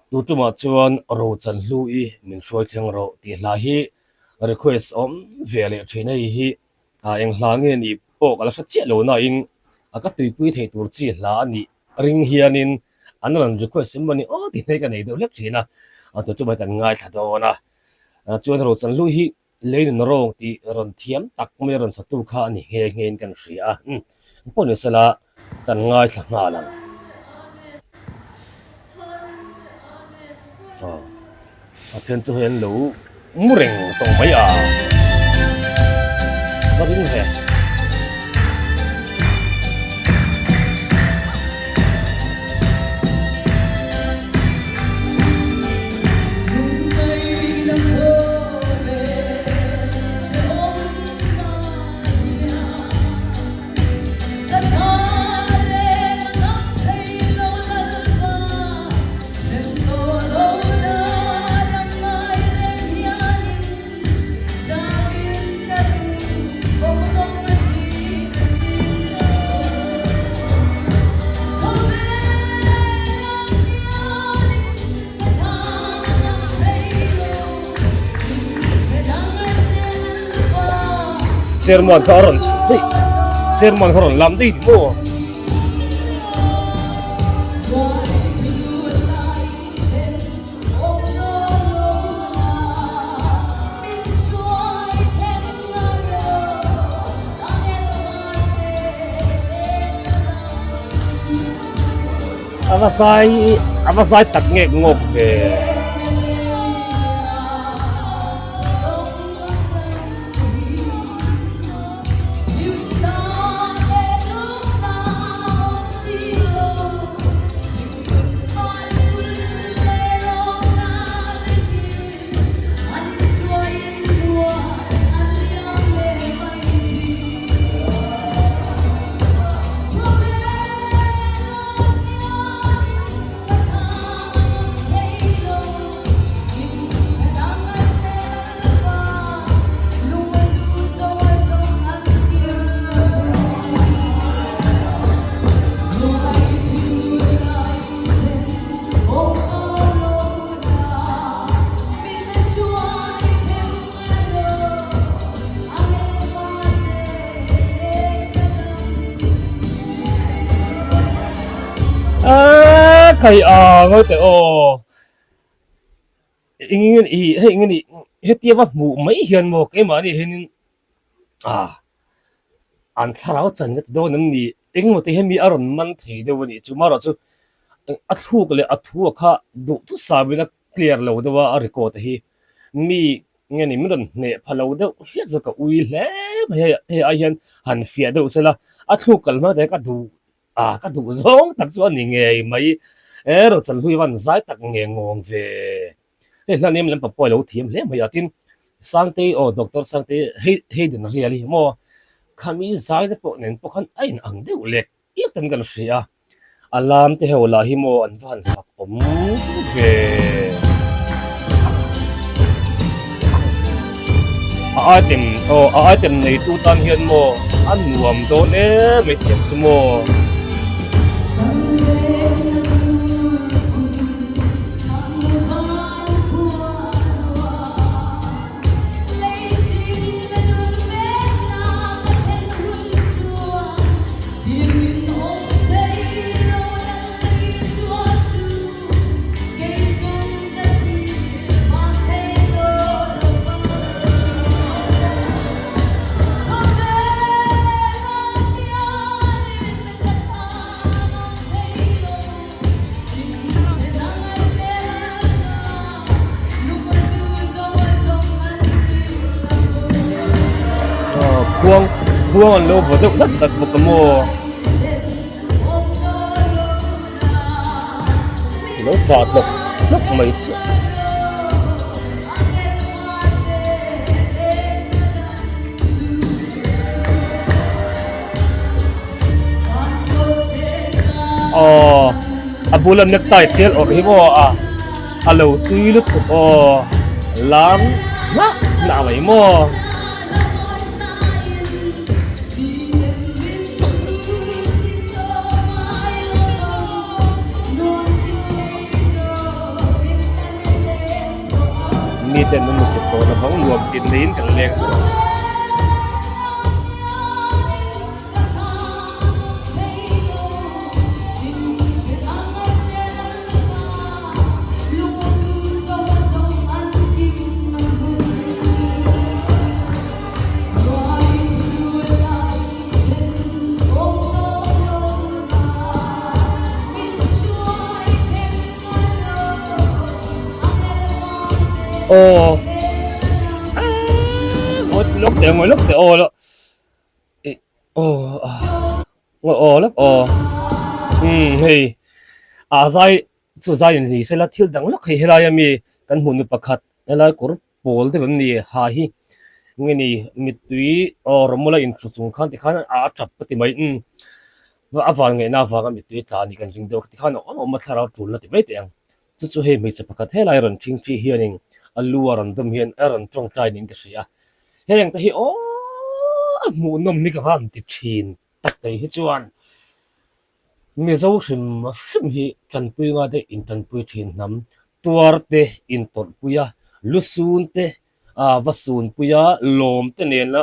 Tu tumah chuan Rochan hlu i min hruai thleng rawh tih hla hi request awm ve leh thin a hei hi eng hla nge nih pawh ka la hre chiah lo nain a ka tuipui thei tur chi hla a nih ring hianin an rawn request em mawni aw tih hnai ka nei deuh hlek thin a, tu tumah hi kan ngaithla dawn a chuan Rochan hlu hi Lei nun rawng tih rawn thiam tak mai a rawn satu kha a ni nghe nghe in kan hria a, umm pawh ni sela kan ngaithla nghal ang. Aw a then chu hei an lo mu reng tawh mai a, va ring ve. Chairman kha a rawn chhuk daih chairman kha a rawn lam daih ni maw. A va zai a va zai tak ngek ngawk ve. Aaa khai a ngawi teh aw eng nge ih hei eng nge nih hetia va hmuh mai hian maw keimahni hianin ah an thlarau chan ka ti dawn em ni engemaw te hian mi a rawn man thei deuh a nih chu marawh chu a thluk leh a thu a kha duh thusam in a clear lo deuh a a record hi mi nge ni min rawn hneh pha lo deuh hliah chu ka ui hle mai hei hei ai hian han fiah deuh sela a thluk kal hma te ka duh ah ka duh zawng tak chu a ni ngei mai e Rochanhlui van zai tak nge ngawng ve hei hla nem lampang pawh a lo thiam hle mai a tin Sangtei aw Doctor Sangtei hei hei den rial hi maw khami zai te pawh nen pawh khan a in ang deuh lek lek ten kan hria a. A lam te ho lah hi maw an va han fak awm ve. A item aw a item nei tu tan hian maw a nuam dawn em mai tih ang chu maw. Khuang khuang an lo vaw deuh dat dat bawk a maw lo tah tlawk tlawk mai chu. Aw a bula necktie tial awrh hi maw a a lo tui lutuk aw lam hnah hnah mai maw. miten an hmusit tawh lovang nuam tin neiin kan leng tawh ang. Aw lawk teh ngawi lawk teh aw lo ih aw aw lawk aw umm hei a zai chu zai in ni sela thil dang lawk hei helai ami kan hmuh nu pakhat helai kawr pawl deuh em ni ha hi nge ni mittui aw rawmawla inhru chung khan tikhan a tap ka ti mai umm a van ngaihna avanga mittui tla a nih kan ring deuh a tikhan a awm awm a thlarau tulna ti mai teh ang chu chu hei hmeichhe pakhat helai rawn thingthi hianin a lu a rawn dawm hian a rawn tawngtai niin ka hria a heng te hi aw a hmuhnawm hi ka van ti thin tak te hi chuan Mizo hrim hrim hi tanpui nga te intanpui thin hnam, tuar te intawrhpui a, lusun te va sunpui a, lawm te nena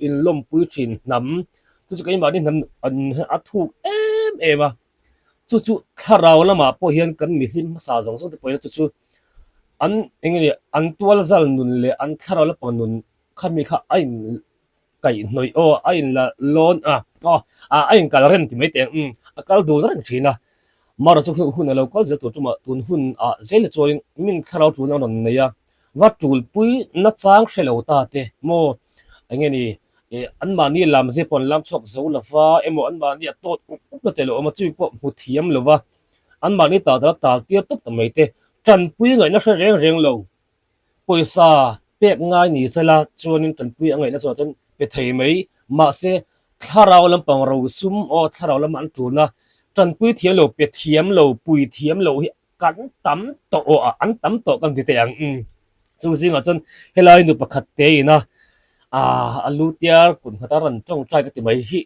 inlawmpui thin hnam, chu chu keimahni hnam a thuk em em a, chu chu thlarau lamah pawh hian kan mihlim hmasa zawng zawng te pawhin chu chu an eng nge an tualzal nun leh an thlarau lampang nun khami kha a in Kaihhnawih aw a in la lawn a aw a in kal rem ti mai teh ang umm a kal dun reng thin a mara chu hun a lo kal zel tur tumah tun hun ah zel hi chuan min thlarau tul a rawn nei a va tulpui na chang hre lo ta te maw eng nge ni ih an mahni lam zia pawh an lam chhuak zo lo va emaw an mahni a tawt up up na te lo awm a chumi pawh hmu thiam lo va an mahni tal dal tal tir tawp ta mai te tanpui ngaihna hre reng reng lo. Pawisa pek ngai ni sela chuanin tanpui a ngaihna chuah chuan pe thei mai. Mahse, thlarau lampang rosum aw thlarau lama an tulna tanpui thiam lo, pe thiam lo, pui thiam lo hi kan tam tawh aw a, an tam tawh kan ti teh ang. Umm chu zingah chuan helai nu pakhat te ina a lu tiar kut nghat a rawn tawngtai ka ti mai hi.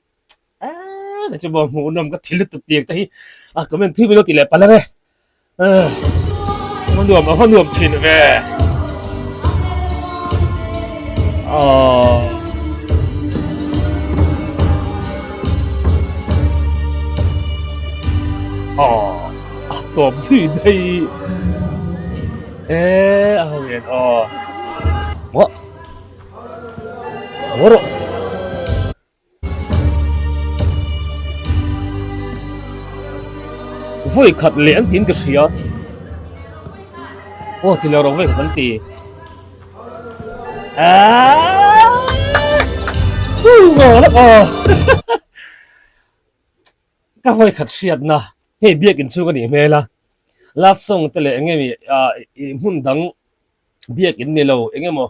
Eee chu maw hmuh nawm ka thil lutuk tiang te hi a comment thui milo ti leh palh ang e a nuam a va nuam thin ve aww aww a tawp zui daih eee a ho hian aw maw maw rawh. Vawi khat leh an tiin ka hria aw ti lo rawh vawi khat an ti aaa ka vawi khat hriatna hei biakin chhung a nih hmel a love song te leh eng nge ah ih hmun dang. Biak in ni lo, eng emaw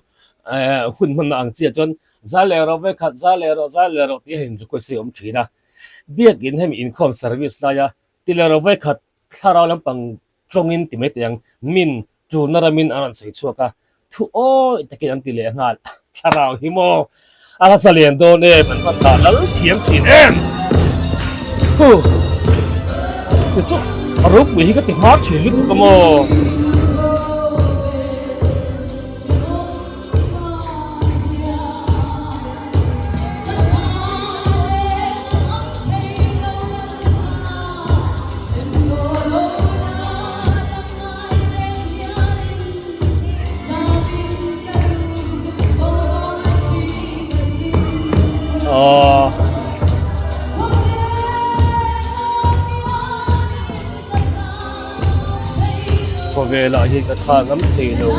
hun hmanna ang chiah chuan zai leh rawh vekhat, zai leh rawh, zai leh rawh tih a in request hi a awm thin a. Biak in hemi inkhawm service laia ti leh rawh vekhat thlarau lampang tawngin ti mai teh ang, min tulna ramin an rawn sawi chhuak a, thu awi takin an ti leh nghal. Thlarau hi maw a hla lian dawn em an va dah lal thiam thin em hu ti chu a ropui hi ka ti hma thin lutuk a maw. Khawvelah hi ka tha ngam thei lo.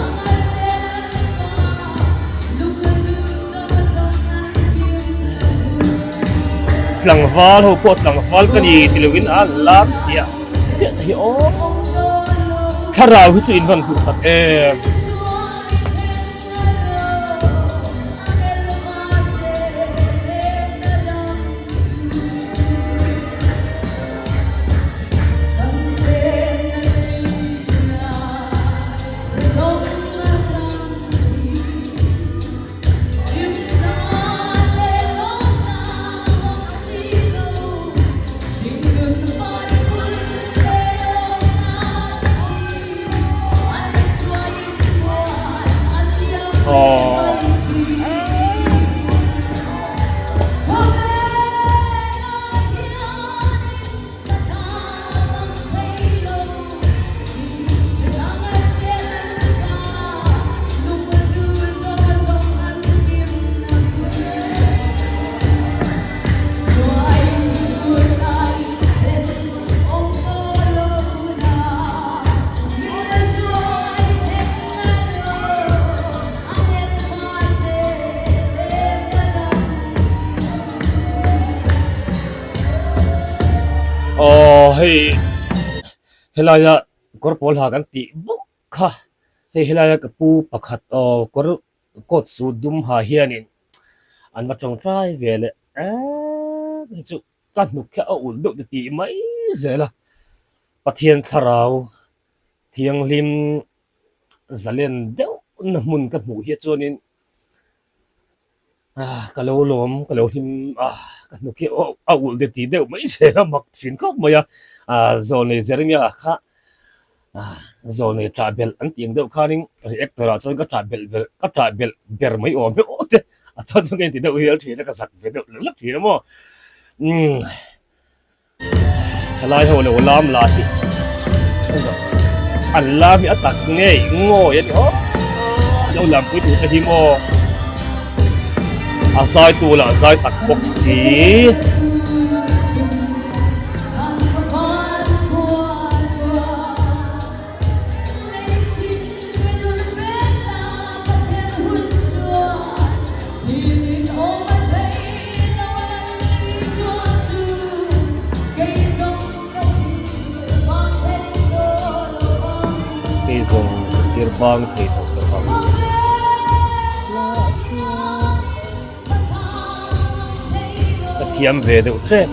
Tlangval ho pawh tlangval ka ni ti lovin a lam piah piah te hi aw thlarau hi chu in van hmuh tak em. Aww. Aw hei helaia kawr pawl ha kan tih bawk kha hei helaia ka pu pakhat aw kawr coat suit dum ha hianin an va tawngtai ve leh em hi chu ka hnuk hi a ulh deuh ti tih mai zel a Pathian thlarau thianghlim zalen deuh na hmun ka hmuh hi chuanin ah ka lo lawm ka lo hlim a ka hnuk hi a ulh ti tih deuh mai zel a mak thin khawp mai a ah zawnei Jeremia kha ah zawnei ṭah belh an tih ang deuh khanin reactor ah chuan ka ṭah belh belh ka ṭah belh ber mai awm hi aw te a chuan chuan ka inti deuh hial thin a ka zak ve deuh lek lek thin a maw umm. Thalai ho lo lam la hi an lam hi a tak ngei ngawi a ni aw lo lam pui tur te hi maw a zai tu lah zai tak bawk si. Hei zawng ka thir bang thei tawh lo ang. Ka thiam ve deuh tep.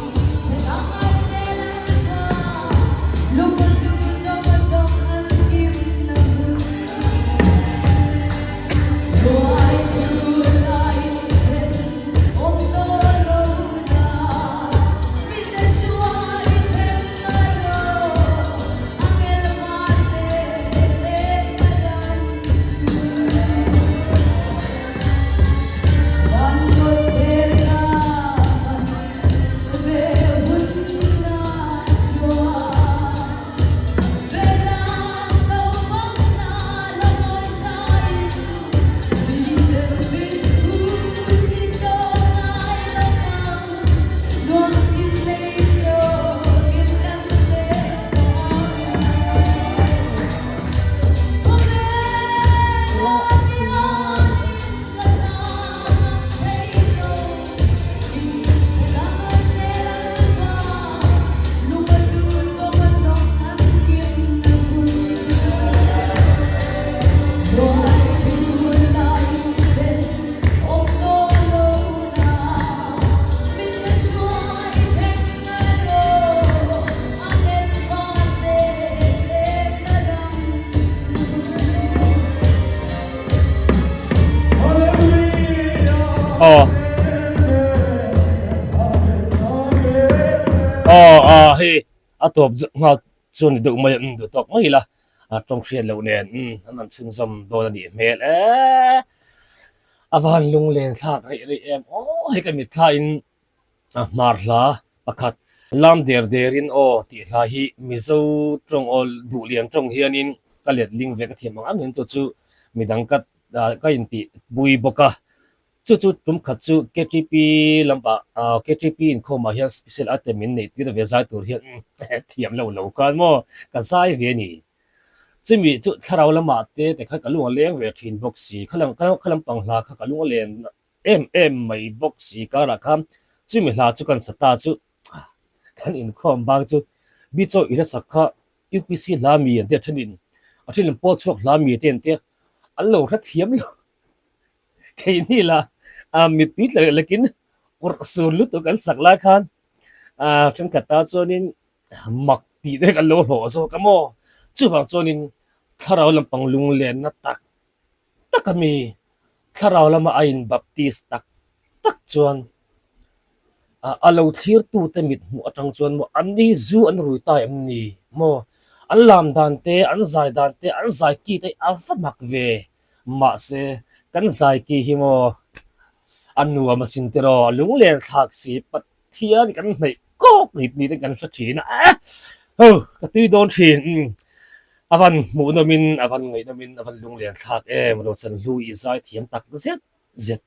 Aw aw a hei a tawp nghal chuan ni deuh mai a duh tawk mai ila a tawng hriat loh nen an han chhunzawm dawn a nih hmel e a van lunglen thlak rih rih em aw hei ka mitthlain A hmar hla pakhat lam der derin aw tih hla hi Mizo tawng aw duhlian tawng hianin ka let ling ve ka thiam ang ang hian chu chu midang ka ka intih pui bawk a. Chu chu tum khat chu KTP lampah KTP inkhawmah hian special item min neih tir ve zai tur hian thiam lo lo khan maw ka zai ve a ni. Chumi chu thlarau lamah te te khan ka lung a leng ve thin bawk si kha lampang hla kha ka lung a len Em em mai bawk si karah khan chumi hla chu kan sa ta chu kan inkhawm bang chu Bichaw i hlasak kha UPC hla mi an tia thenin a thenin pawl chhuak hla mi te an tia an lo hre thiam lo keini lah mittui tla leh lekin awrh sur lutuk an sak lai khan thenkhat ta chuanin mak tih te kan lo hlawh zawk a maw chuvang chuanin thlarau lampang lunglenna tak tak a mi thlarau lama a in baptist tak tak chuan a lo thlirtute mit hmuh atang chuan maw an ni zu an rui ta em ni maw an lam dan te an zai dan te an zai ki te a va mak ve mahse. Kan zai ki hi maw a nuam asin tiraw a lunglen thlak si Pathian kan hnaih kawk hit ni te kan hre thin a eh ho ka tui dawn thin umm a van hmuh nawm in a van ngaih nawm in a van lunglen thlak em Rochanhlu i zai thiam tak zet zet.